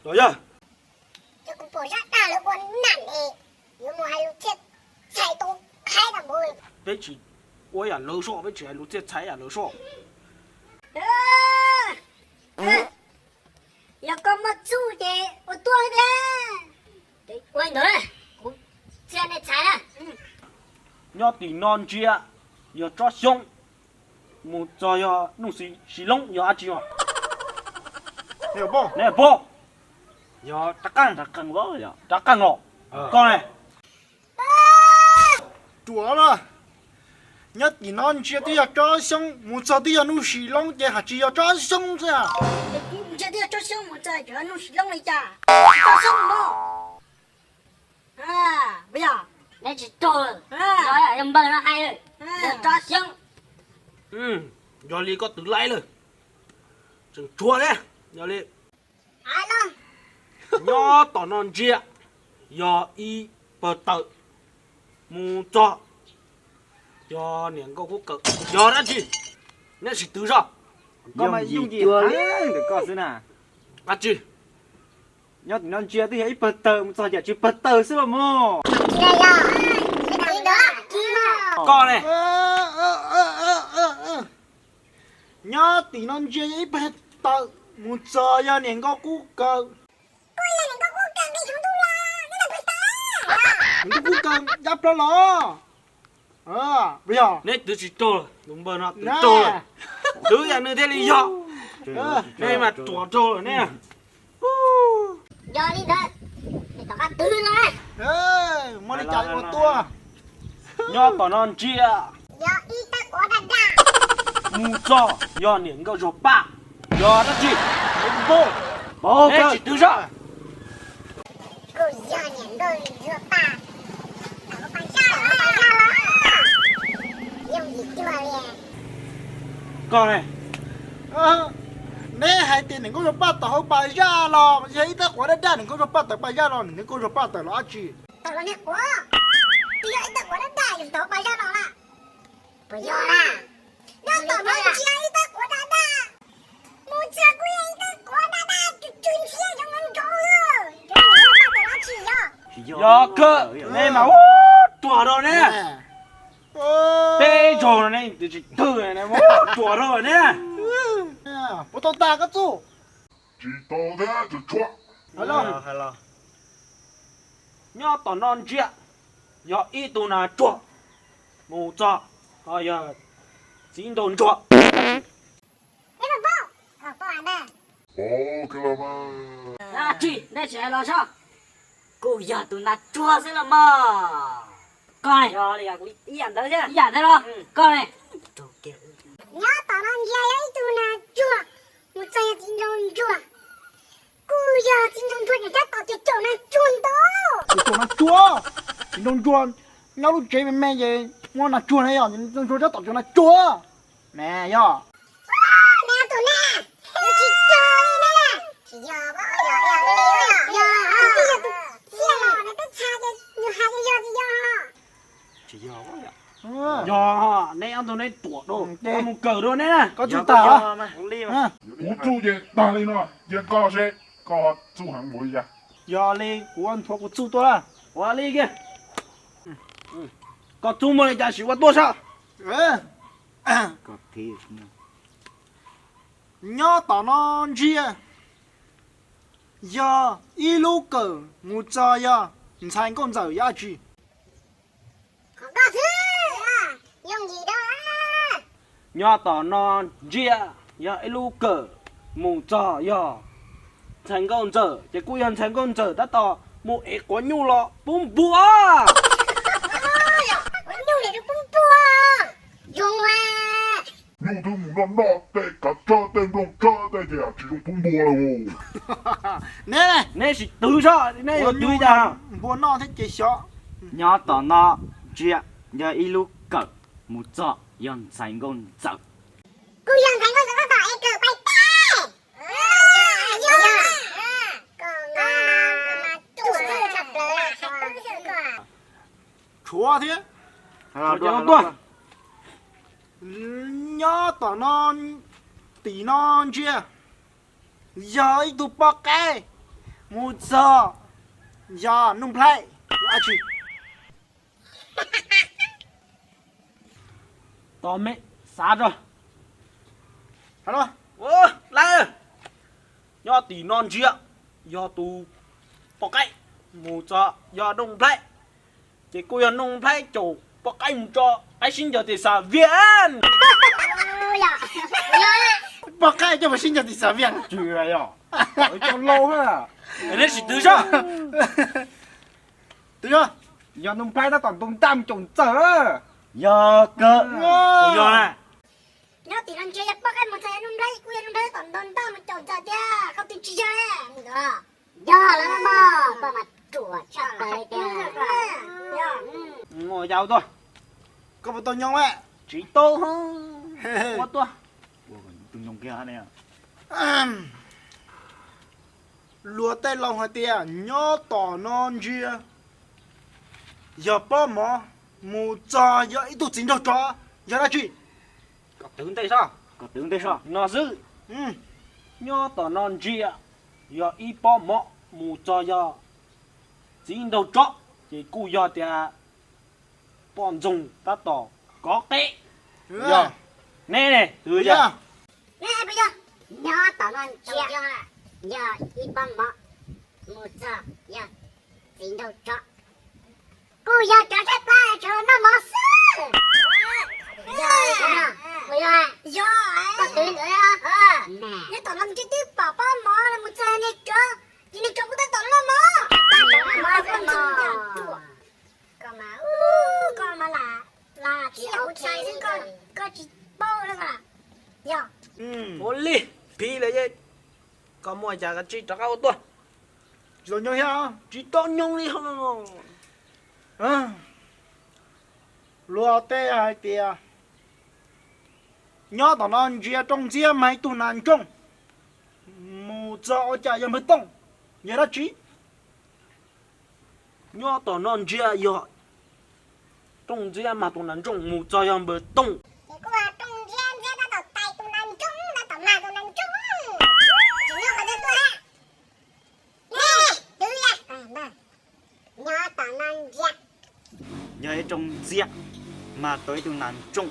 Yog, ces kuv pom zaj dab lawv ua nam es yuav mus hais lus txiaj txhais tau qhaib tau npaum. Peb tsis ua yam lawv soj, peb tsis hais lus txiaj txhais yam lawv soj. Yog koj muaj txuj ces ua tuaj thiab. Ua li ntawd na, kuv txiaj nej txhais na. Nyob tim no ntsia yog tsob xyoob, mus txog yog nuj si loob yog dab tsi os? Nej paub? Yog rab qeej, rab qeej los? Koj ne? Ruam los, nyob tim no ntsia twb yog tsob xyoob, mus txog twb yog nuj si loob ces haj tsis yog tsob xyoob xwb. Ntsia twb yog tsob xyoob, mus txog tseem yog nuj si loob li cas? Tsob xyoob no. Puas yog? Neb tsis raug, yog npawg no hais, yog tsob xyoob. Yog li koj twv laib lawm, tseem tshuav thiab. Yog li, nyob tom no ntsia yog ib pawg tawm, mus txog yog niam nkauj kub kawm, yog dab tsi? Neb sim twv zog. Koj mas yooj yim heev ntawm koj xwb na. Dab tsi? Nyob tim no ntsia twb yog ib pawg tawm, mus txog cas tsis pawg tawm xwb los mog. Koj ne? Nyob tim no ntsia yog ib pawg tawm, mus txog yog niam nkauj kub kawm. Niam nkauj kub kawm yab plaub los? Puas yog? Neb twv tsis raug, tus npawg no twv raug lawm. Twv yam nws thiaj li yog. Nej mas ruam raug lawm ne. Yog li ntawd, tom qab twv no, muaj li cas ua tuaj. Nyob tom no ntsia yog ib tawb quav daj daj, mus txog yog niam nkauj Zuag Paj, yog dab tsi? Neb tsis twv zog. Kuj yog niam nkauj Zuag Paj tawm hauv pas zaj los, pas zaj los, yooj yim cuag li. Koj ne? Neb hais tias niam nkauj Zuag Paj tawm hauv pas zaj los, yog ib tawb quav daj daj niam nkauj Zuag Paj tawm pas zaj los, niam nkauj Zuag Paj tawm los dab tsi? Tawm los niag quav, twb yog ib tawb quav daj daj yus tawm hauv pas zaj los na. Puas yog na? Nyob tom no ntsia ib tawb quav daj daj, mus txog kuj yog ib tawb quav daj daj tsw tsw ntxhiab zoo nkauj nraug. Yog kawg, nej mas ua ruam rau ne. Peb zaug no ne twb tsis twv, ua ruam rau ne. Puas tau tas koj txuj? Tsis tau thiab, tsuas tshuav. Nyob tom no ntsia yog ib tug nas tsuag, mus txog yog txiv nraug ntsuag. Dab tsi nej tsis hais los soj? Kuj yog tus nas tsuag xwb los mas. Koj ne? Ib yam ntawd thiab los? Koj ne? Nyob tom no ntsia yog ib tug nas tsuag, mus txog yog txiv nraug ntsuag. Kuj yog txiv nraug ntsuag niam tab tom caum caum nas tsuag ntag. Caum nas tsuag? Txiv nraug ntsuag nyob lub tsev me me ces muaj nas tsuag ne, yog txiv nraug ntsuag tab tom caum nas tsuag ne yog. Neb tus ne, tsis tau li ne. Tsis yog, yog, yog, yog, yog tus txiaj los nws twb txhais ces nws hais tias yog ces yog. Tsis yog, yog neb ob tug neb ruam rau, mus kawm rau neb na. Koj txuj tag. Kuv txuj ces tag li no, cia koj seb koj txuj heev npaum li cas. Yog li kuv nthuav kuv txuj tuaj na. Ua li kiag. Koj txuj muaj li cas sim ua tuaj saib. Nyob tom no ntsia yog ib lub kawm mus txog yog ntxhais nkauj ntxawm yog dab tsi? Nyob tom no ntsia yog ib lub kawm mus txog yog ntxhais nkauj ntxawm, ces kuj yog ntxhais nkauj ntxawm tab tom mus ev quav nyuj los pub npua. Quav nyuj li pub npua, zoo a. Nyuj twb mus noj noj tej kav tsawb tej nplooj tsawb tej ces tsis zoo pub npua lawm. Neb, neb sim twv soj, neb yuav twv cas? Npua noj thiab ces xyov. Nyob tom no ntsia yog ib lub kawm mus txog yog ntxhais nkauj ntxawm. Kuj yog ntxhais nkauj ntxawm tab tom ev kawm pais teb. Tshuav thiab. Nyob tom no, tim no ntsia yog ib tug poj qaib Mus txog yog Nuj Nplhaib, yog dab tsi? Tos me xav tso. Lawm, nyob tim no ntsia yog tus poj qaib, mus txog yog Nuj Nplhaib, ces kuj yog Nuj Nplhaib caum poj qaib mus tso qaib sib ncaws tim Xav Vias. Poj qaib coj mus sib ncaws tim Xav Vias. Tsis yog, coj lauj, neb sim twv zoj. Twv zoj, yog Nuj Nplhaib tab tom ntaus ntaj mus caum Ntxawm. Yog kawg, yog na. Nyob tim no ntsia yog poj qaib mus txog yog Nuj Nplhaib, kuj yog Nuj Nplhaib tab tom ntaus ntaj mus caum Ntxawm tiag, koj twv tsis yog. Yog lawm mog, koj mas ruam tshaj plaws li tiag. Ua cas tuaj? Koj puas tau nyob? Tsis tau. Ua tuaj. Luag tej laus hais tias nyob tom no ntsia yog pob mov, mus txog yog ib tug txiv nraug tsov, yog dab tsi? Koj twv ntej, koj twv ntej no xwb. Nyob tom no ntsia yog ib pob mov, mus txog yog txiv nraug tsov, ces kuj yog tias poj ntxoog tab tom kov qe. Yog neb ne, twv yog. Nyob tom no ntsia yog ib pob mov, mus txog yog txiv nraug tsov, kuj yog cov tshaib plab tsuas noj mov xwb. Yog, yog, koj twv ntawd. Nyob tom no ntsia twb pom pob mov los mus txog niag tsov, ces niag tsov kuj tab tom noj mov. Koj mas, koj mas lam, lam tsis yog kuv txhais xwb, koj tsis paub na. Yog. Ua li, phiv lawm, koj muaj cas koj tsis rov qab ua tuaj. Tsis tau nyob thiab, tsis tau nyob li. Luag tej hais tias nyob tom no ntsia Rooj Ntxiab mas ib tug nas ntsooj, mus txog ua cas yog npawg Tooj, yog dab tsi? Nyob tom no ntsia yog Rooj Ntxiab mas tus nas ntsooj, mus txog yog npawg Tooj. Ces kuj yog Rooj Ntxiab, Ntxiab tab tom tais tus nas ntsooj, tab tom mag tus nas ntsooj. Tsis nyob qhov twg tuaj. Nyob tom no ntsia. Yog ib Rooj Ntxiab mas tau ib tug nas ntsooj,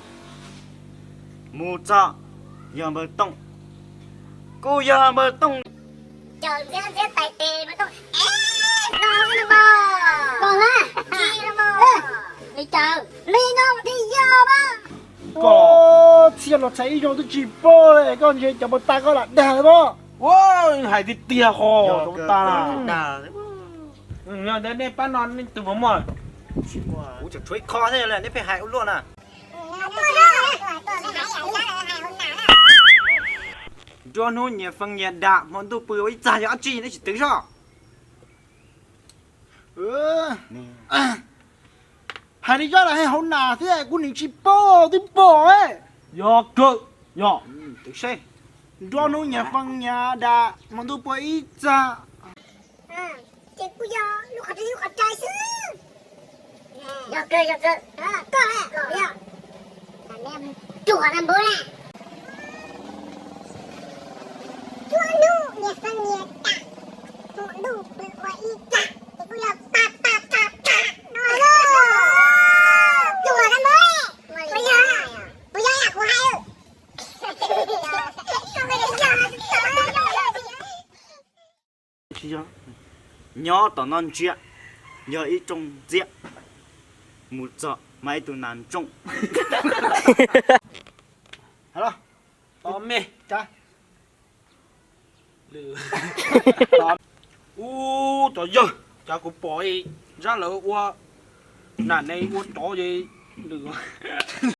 mus txog yog npawg Tooj, kuj yog npawg Tooj. Caum Ntxiab, Ntxiab tais tes npawg Tooj. Koj na, li cas, li no mas thiaj yog mas. Koj txhia los txhais ib zaug twb tsis paub, koj ntshe cov npau tas koj lam dag mas. Ua, hais tiag tiag ho, cov npau tas. Nej pab no nej tus puas muaj? Kuv tseem tshuav ib qho thiab, nej pheej hais ua luaj na. Nruab hnub nyias feej nyias dam, hmo ntuj pw ua ib txag, yog dab tsi nej sim twv zoj. Hais li zoj los hais hauv nas thiab, kuv nim tsis paub twb pom. Yog kawg, yog. Nruab hnub nyias feej nyias dam, hmo ntuj pw ua ib txag. Ces kuj yog lub qhov, lub qhov rais xwb. Yog kawg, yog kawg. Koj, koj yog. Ruam na npawg na. Nruab hnub nyias feej nyias dam, hmo ntuj pw ua ib txag, ces kuj yog pa pa pa pa no. Ruam na npawg. Puas yog, puas yog kuv hais? Nyob tom no ntsia, yog ib Rooj Ntxiab, mus txog mas ib tug nas ntsooj. Ub, cov yawg, cas kuv pom zab lawv ua nam ne ua tsov ces lwm